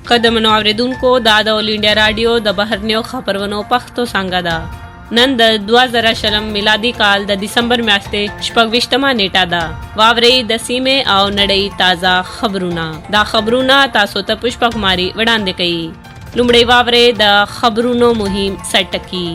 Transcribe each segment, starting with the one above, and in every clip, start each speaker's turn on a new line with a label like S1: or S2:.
S1: قدرمنو اوریدونکو، دا د اول انډیا راډیو د بهرنیو خپرونو پښتو څانګه ده. نن د 2020 میلادي کال د دسمبر میاشتې 26مه نیټه ده. واورئ د سیمې او نړۍ تازه خبرونه. دا خبرونه تاسو ته پشپا کماري وړاندې کوي. لومړی واورئ د خبرونو مهم سرټکي.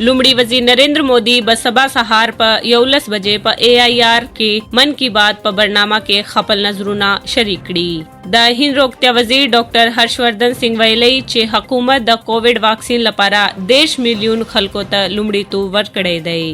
S1: لومړي وزیر نریندر مودي به سبا سهار په 11 بجې په ای آی آر کې من کی بات په برنامه کې خپل نظرونه شریک کړي. د هند روغتیا وزیر ډاکټر هرشوردن سنګ ویلي چې حکومت د کوویډ واکسین لپاره 30 میلیون خلکو ته لومړیتوب ورکړی دی.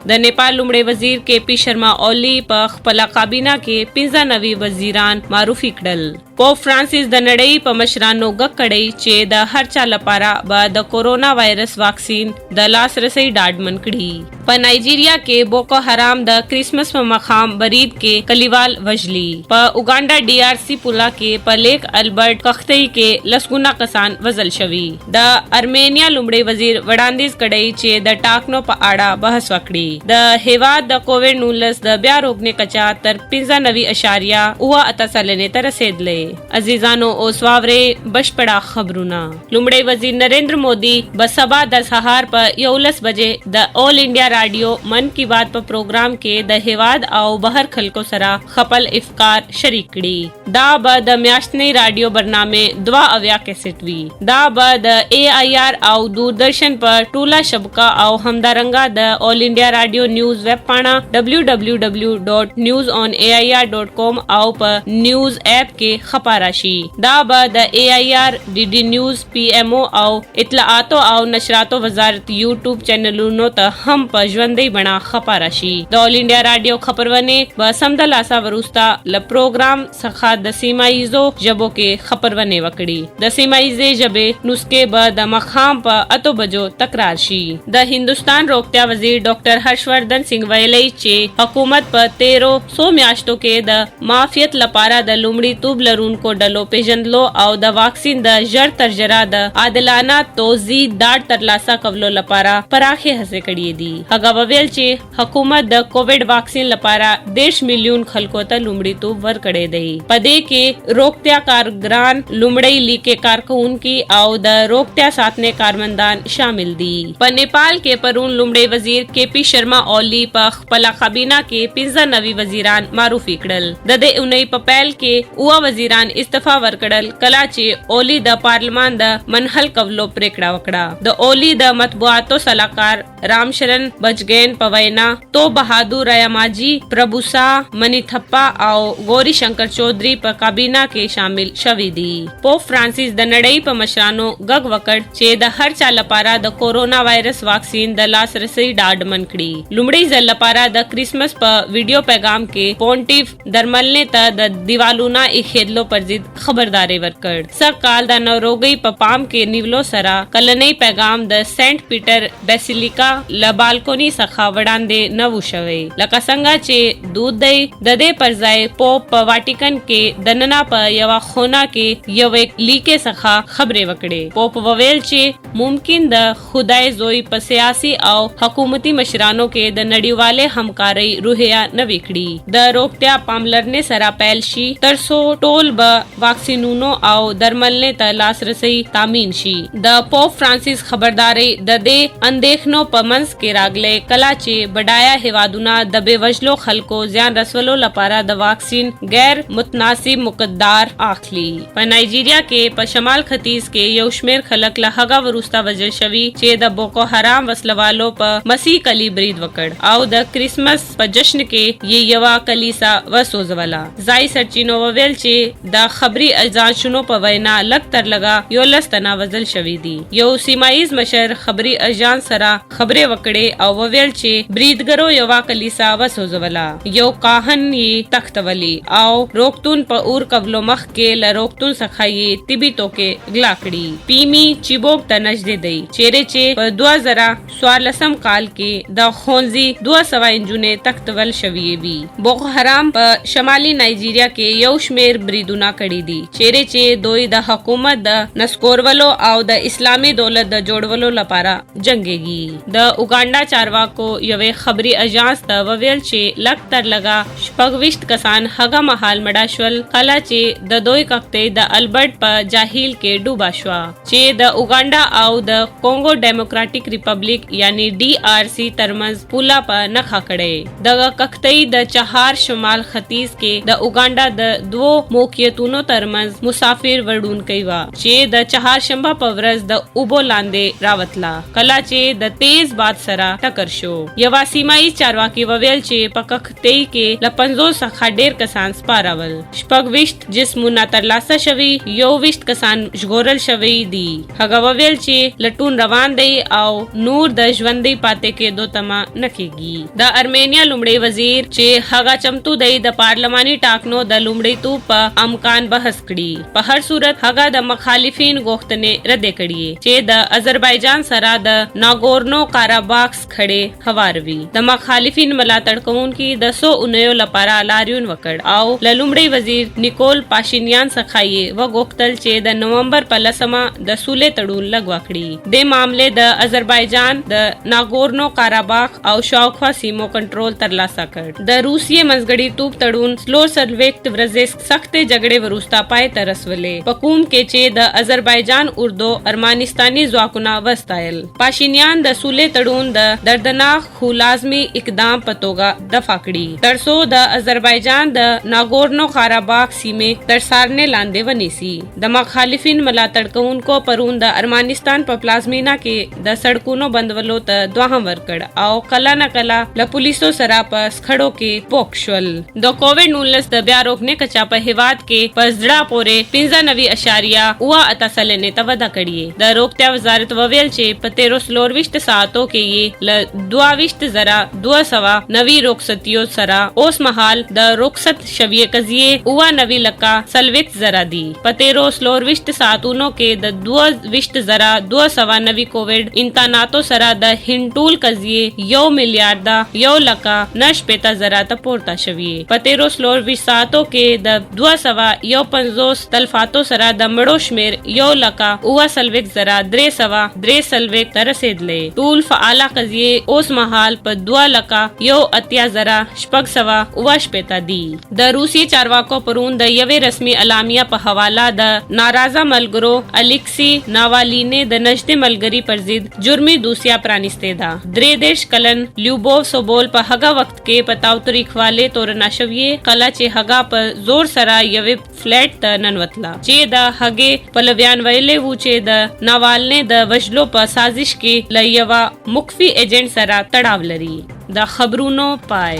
S1: د نیپال لومړی وزیر کې پی شرما اولی په خپله کابینه کې 95 وزیران معرفي کړل. پوپ فرانسیس د نړۍ په مشرانو غږ کړی چې د هر چا لپاره به د کورونا وایرس واکسین د لاسرسي ډاډمن کړي. په نایجیریا کې بوکو حرام د کریسمس په ماښام برید کې کلیوال وژلي. په اوګانډا ډي آر سي پوله کې په لیک البرټ کښتۍ کې لسګونه کسان وژل شوي. د ارمینیا لومړي وزیر وړاندیز کړی چې د ټاکنو په اړه بحث وکړي. د هیواد د کوویډ 19 د بیا روغنې کچه تر 95.78 سلنې ته رسېدلې. عزیزانو، اوس واورئ بشپړه خبرونه. لومړی وزیر نریندر مودي به سبا د سهار په 11 بجې د اول انډیا راډیو من کی بات په پروګرام کې د هیواد او بهر خلکو سره خپل افکار شریک کړي. دا به د میاشتنۍ راډیو برنامې 72 کیسټ وي. دا به د ای آی آر او دوردرشن په ټوله شبکه او همدارنګه د اول انډیا راډیو نیوز ویب پاڼه www.newsonair.com او په نیوز اپ کې خپاره شي. دا به د ای آی آر، ډي ډي نیوز، پی ایم او او اطلاعاتو او نشراتو وزارت یوټیوب چینلونو ته هم په ژوندۍ بڼه خپاره شي. د اول انډیا راډیو خپرونې به سمدلاسه وروسته له پروګرام څخه د سیمه ییزو ژبو کې خپرونې وکړي. د سیمه ییزې ژبې نسخې به د ماښام په 8 بجو تکرار شي. د هندوستان روغتیا وزیر ډاکټر هرشوردن سنګ ویلي چې حکومت په تیرو څو میاشتو کې د معافیت لپاره د لومړیتوب لرونکو ډلو پیژندلو او د واکسین د ژر تر ژره د عادلانه توزیع ډاډ ترلاسه کولو لپاره پراخې هڅې کړې دي. هغه وویل چې حکومت د کوویډ واکسین لپاره 30 میلیون خلکو ته لومړیتوب ورکړی دی. په دې کې روغتیا کارګران، لومړۍ لیکې کارکوونکي او د روغتیا ساتنې کارمندان شامل دي. په نیپال کې پرون لومړی وزیر کې پی شرما اولی په خپله کابینه کې 95 وزیران معرفي کړل. د دې اونۍ په پیل کې 7 وزیران استعفا ورکړل کله چې اولی د پارلمان د منحل کولو پریکړه وکړه. د اولی د مطبوعاتو سلاکار رامشرن بجګین په وینا، تو بهادر رایاماجي، پربوسا منی تھپا او غوري شنکر چودري په کابینه کې شامل شوي دي. پوپ فرانسیس د نړۍ په مشرانو غږ وکړ چې د هر چا لپاره د کورونا وایرس واکسین د لاسرسي ډاډمن کړي. لومړي ځل لپاره د کریسمس په ویډیو پیغام کې پونټیف درملنې ته د دیوالونه ایښودلو پر ضد خبرداری ورکړ. سږ کال د ناروغۍ په پام کې نیولو سره کلنۍ پیغام د سینټ پیټر بیسیلیکا له بالکوني څخه وړاندې نه و شوی لکه څنګه چې دود دی. د دې پر ځای پوپ په واټیکن کې دننه په یوه خونه کې یوې لیکې څخه خبرې وکړې. پوپ وویل چې ممکن د خدای زوی په سیاسي او حکومتي مشرانو کې د نړیوالې همکارۍ روحیه نوې کړي، د روغتیا پاملرنې سره پیل شي ترڅو ټول به واکسینونو او درملنې ته لاسرسی تامین شي. د پوپ فرانسیس خبرداری د دې اندېښنو په منځ کې راغلی کله چې بډایه هیوادونه د بېوزلو خلکو زیان رسولو لپاره د واکسین غیر متناسب مقدار اخلي. په نایجیریا کې په شمال ختیځ کې یو شمېر خلک له هغه وروسته وژل شوي چې د بوکو حرام وسلوالو په مسیح کلي برید وکړ او د کریسمس په جشن کې یې یوه کلیسا وسوځوله. ځایي سرچینو وویل چې د خبري اژانسونو په وینا لږ تر لږه 11 تنه وژل شوي دي. یو سیمه ییز مشر خبري اژانس سره خبرې وکړې او وویل چې بریدګرو یوه کلیسا وسوځوله، یو کاهن یې تښتولی او روغتون په اور کولو مخکې له روغتون څخه یې طبي توکي غلا کړي. پیمي چیبوک ته نږدې دی چیرې چې په 2014 کال کې د ښوونځي 200 نجونې تښتول شوې وي. بوکو حرام په شمالي نایجیریا کې یو شمېر بریدونه بریدونه کړي دي، چیرې چې دوی د حکومت د نسکورولو او د اسلامي دولت د جوړولو لپاره جنګیږي. د اوګانډا چارواکو یوې خبري اژانس ته وویل چې لږ تر لږه 26 کسان هغه مهال مړه شول کله چې د دوی کښتۍ د البرټ په جهیل کې ډوبه شوه، چې د اوګانډا او د کونګو ډیموکراټیک ریپبلیک یعنی ډي آر سي ترمنځ پوله په نښه کړې. دغه کښتۍ د چهار شمال ختیځ کې د اوګانډا د دوو موقعیتونو ترمنځ مسافر وړونکی وه، چې د چهارشنبه په ورځ د اوبو لاندې راوتله کله چې د تیز باد سره ټکر شو. یوه سیمه ییز چارواکي وویل چې په کښتۍ کې له 50 څخه ډیر کسان سپاره ول. 26 جسمونه ترلاسه شوي، 21 کسان ژغورل شوي دي. هغه وویل چې لټون روان دی او نور د ژوندۍ پاتې کېدو تمه نه کیږي. د ارمینیا لومړی وزیر چې هغه چمتو دی د پارلماني ټاکنو د لومړیتوب په امکان بحث کړي، په هر صورت هغه د مخالفین غوښتنې رد کړي چې د اذربایجان سره د ناګورنو قاراباغ شخړې هواروي. د مخالفین ملاتړ کوونکي د څو اونیو لپاره لاریون وکړ او له لومړي وزیر نیکول پاشینیان څخه یې وغوښتل چې د نومبر په 10مه د سولې تړون لغوه کړي. دې معاملې د اذربایجان د ناګورنو قاراباغ او شاوخوا سیمو کنټرول ترلاسه کړ. د روسیې منځګړیتوب تړون 44 ورځې سختې جګړې وروسته پای ته رسولې، په کوم کې چې د اذربایجان اردو ارمانستاني ځواکونه وستایل. پاشینیان د سولې تړون د دردناک خو لازمي اقدام په توګه دفاع کړي، ترڅو د اذربایجان د ناګورنو قاراباغ سیمې تر څارنې لاندې ونیسي. د مخالفین ملاتړ کوونکو پرون د ارمانستان په پلازمینه کې د سړکونو بندولو ته دوام ورکړ او کله نه کله له پولیسو سره په شخړو کې پوخ شول. د کوویډ 19 د بیا روغنې کچه په هیواد کې په زړه پورې 95.78 سلنې ته وده کړې. د روغتیا وزارت وویل چې په تیرو 24 ساعتو کې یې له 22,290 رخصتیو سره اوس مهال د رخصت شوې قضیې 97,40,000 دي. په تیرو 24 ساعتونو کې د 22,290 کوویډ امتحاناتو سره د هند ټول قضیې 1 میلیارډ 1 لک 69,000 ته پورته شوې. په تیرو 24 ساعتو کې د 251 تلفاتو سره د مړو شمېر 1,47,343 ته رسېدلی. ټول فعاله قضیې اوس مهال په 2,81,667 دي. د روسي چارواکو پرون د یوې رسمي اعلامیه په حواله د ناراضه ملګرو الیکسی ناوالینې د نږدې ملګري پر ضد جرمي دوسیه پرانیستې ده. 33 کلن لیوبوف سوبول په هغه وخت کې په تاوتریخوالي تورنه شوې کله چې هغه په زور سره یوې فلیټ ته ننوتله، چې د هغې پلویان ویلي وو چې د ناوالنې د وژلو په سازش کې له یوه مخفي ایجنټ سره تړاو لري. د خبرونو پای.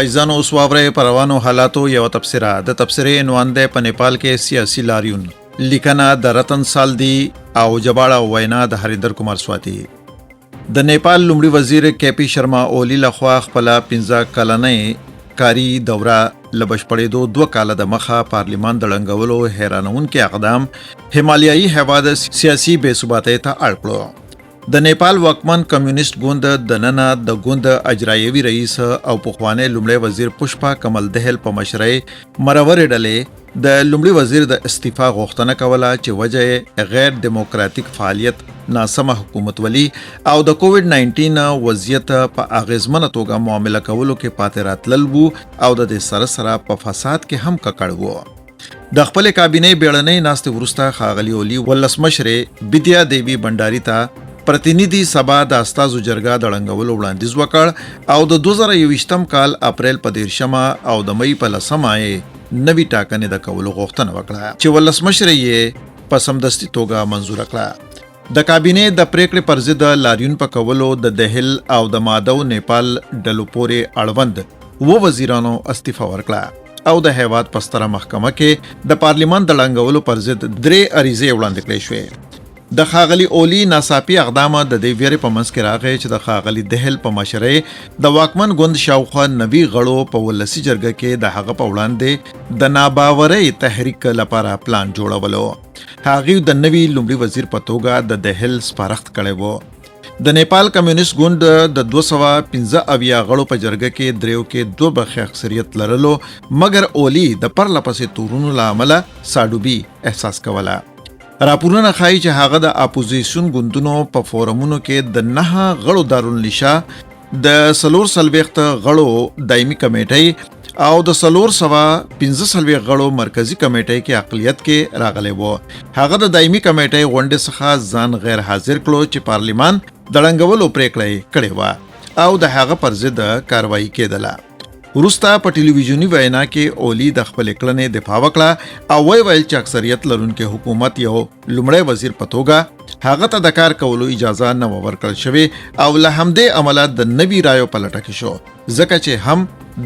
S2: عزیزانو، اوس واورئ په روانو حالاتو یوه تبصره. د تبصرې عنوان دی په نیپال کې سیاسي لاریون. لیکنه د رتن سالدي او ژباړه او وینا د هریندر کمار سواتي. د نیپال لومړي وزیر کیپي شرما اولي لخوا خپله 5 کلنۍ کاري دوره له بشپړېدو 2 کاله د مخه پارلیمان د ړنګولو حیرانوونکی اقدام هیمالیایي هیواد سیاسي بې ثباتۍ ته اړ کړو. د نیپال واکمن کمیونست ګوند دننه د ګوند اجرایوي رئیس او پخوانی لومړی وزیر پشپا کمل دهل په مشرۍ مرورې ډلې د لومړي وزیر د استعفا غوښتنه کوله، چې وجه یې غیر دیموکراتیک فعالیت، ناسمه حکومتولي او د کووډ 19 وضعیت په اغیزمنه توګه معامله کولو کې پاتې راتلل وو، او د دې سره سره په فساد کې هم ککړ وو. د خپلې کابینې بیړنۍ ناستې وروسته ښاغلي اولي ولسمشرې بدیا دیوي بنډاري ته پرتینیدي سبا د استازو جرګه د ړنګولو وړاندیز وکړ، او د 2021 کال اپریل په 30مه او د مۍ په 10مه یې نوي ټاکنې د کولو غوښتنه وکړه، چې ولسمشرې یې په سمدستي توګه منظوره کړه. د کابینې د پریکړې پر ضد لاریون په کولو د دهل او د مادو نیپال ډلو پورې اړوند و وزیرانو استعفا ورکړه، او د هیواد په ستره محکمه کې د پارلیمان د ړنګولو پر ضد 3 عریضې وړاندې کړې شوې. د ښاغلي اولي ناڅاپي اقدام د دې ویرې په منځ کې راغی چې د ښاغلي دهل په مشرۍ د واکمن ګوند شاوخوا 90 غړو په ولسي جرګه کې د هغه په وړاندې د ناباورۍ تحریک لپاره پلان جوړولو. هغوی د نوي لومړي وزیر په توګه د دهل سپارښت کړی و. د نیپال کمیونست ګوند د 275 غړو په جرګه کې دریو کې دوه برخې اکثریت لرلو، مګر اولی د پرله پسې تورونو له امله ساډوبي احساس کوله. راپورونه ښایي چې هغه د اپوزیسیون ګوندونو په فورمونو کې د 9 غړو دارالنشا، د 44 غړو دایمي کمیټۍ او د 445 غړو مرکزی کمیټۍ کې اقلیت کې راغلی وو. هغه د دایمي کمیټۍ غونډې څخه ځان غیر حاضر کړو چې پارلیمان د ړنګولو پریکړه یې کړې وه او د هغه پر ضد کاروایی کېدله. وروسته په ټلویزیوني وینا کې اولی د خپلې کړنې دفاع وکړه او ویې ویل چې اکثریت لرونکي حکومت یو لومړی وزیر په توګه هغه ته د کار کولو اجازه نه وه ورکړل شوې او له همدې امله د نوي رایو په لټه کې شو، ځکه چې هم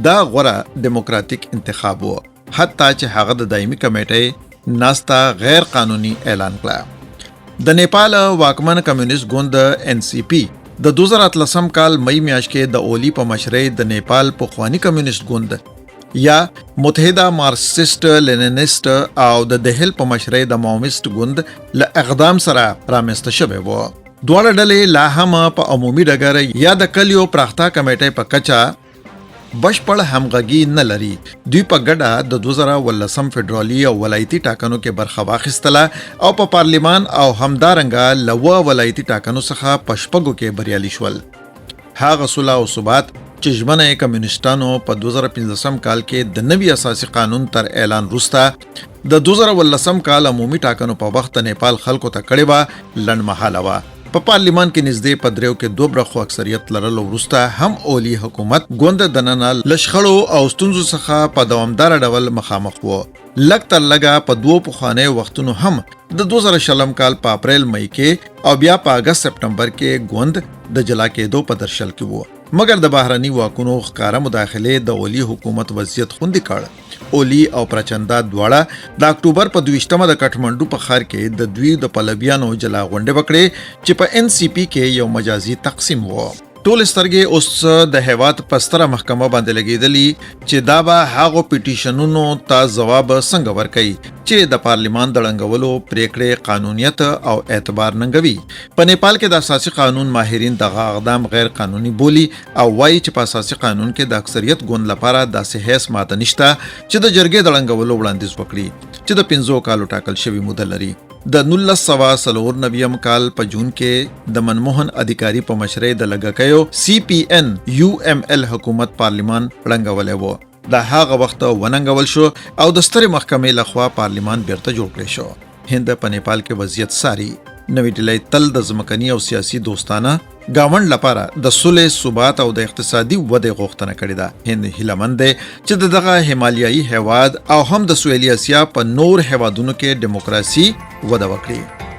S2: دا غوره دیموکراتیک انتخاب و، حتی چې هغه د دایمي کمیټۍ ناسته غیر قانوني اعلان کړه. د نیپال واکمن کمیونست ګوند ان سی پی د 2013 کال مئی میاشت کې د اولی په مشرۍ د نیپال پخوانی کمیونست ګوند یا متحده مارکسیست لینینست او د دهل په مشرۍ د ماویست ګوند له اقدام سره رامنځته شوی و. دواړه ډلې لا هم په عمومي ډګر یا د کلیو پراختیا کمیټې په کچه بشپړ همغږي نه لري. دوی په ګډه د 2018 فدرالي او ولایتي ټاکنو کې برخه واخیستله او په پارلیمان او همدارنګه له اووه ولایتي ټاکنو څخه په شپږو کې بریالي شول. هغه سوله او ثبات چې ژمنه یې کمیونستانو په 2015 کال کې د نوي اساسي قانون تر اعلان وروسته د 2018 کال عمومي ټاکنو په وخت د نیپال خلکو ته کړې وه، لنډمهاله وه. په پارلیمان کې نږدې په دریو کې دوه برخو اکثریت لرلو وروسته هم اولی حکومت ګوند دننه له شخړو او ستونزو څخه په دوامداره ډول مخامخ وو. لږ تر لږه په دوو پخوانیو وختونو هم د 2020 کال په اپریل مئی کې او بیا په اګست سپټمبر کې ګوند د جلا کېدو په درشل کې وو، مګر د بهرني واکونو ښکاره مداخلې د اولی حکومت وضعیت خوندي کړ. اولی او پرچندا دواړه د اکتوبر په 22مه د کټمنډو په ښار کې د دوی د پلویانو جلا غونډې وکړې چې په ان سی پی کې یو مجازي تقسیم و. ټول سترګې اوس د هیواد په ستره محکمه باندې لګېدلي چې دا به هغو پیټیشنونو ته ځواب څنګه ورکوي چې د پارلیمان د ړنګولو پریکړې قانونیت او اعتبار ننګوي. په نیپال کې د اساسي قانون ماهرین دغه اقدام غیر قانوني بولي او وایي چې په اساسي قانون کې د اکثریت ګوند لپاره داسې هیڅ ماده نشته چې د جرګې د ړنګولو وړاندیز وکړي چې د 5 کالو ټاکل شوې موده لري. د 1994 کال په جون کې د منموهن ادیکاري په مشرۍ د لږکیو سی پی ان یو ایم ال حکومت پارلیمان ړنګولی و. دا هغه وخت وننګول شو او د سترې محکمې لخوا پارلیمان بیرته جوړ کړی شو. هند په نیپال کې وضعیت څاري. نوې ډیلۍ تل د ځمکني او سیاسي دوستانه ګاونډ لپاره د سولې، ثبات او د اقتصادي ودې غوښتنه کړې ده. هند هیله مند دی چې د دغه هیمالیایي هیواد او هم د سویلي اسیا په نور هیوادونو کې دیموکراسي وده وکړي.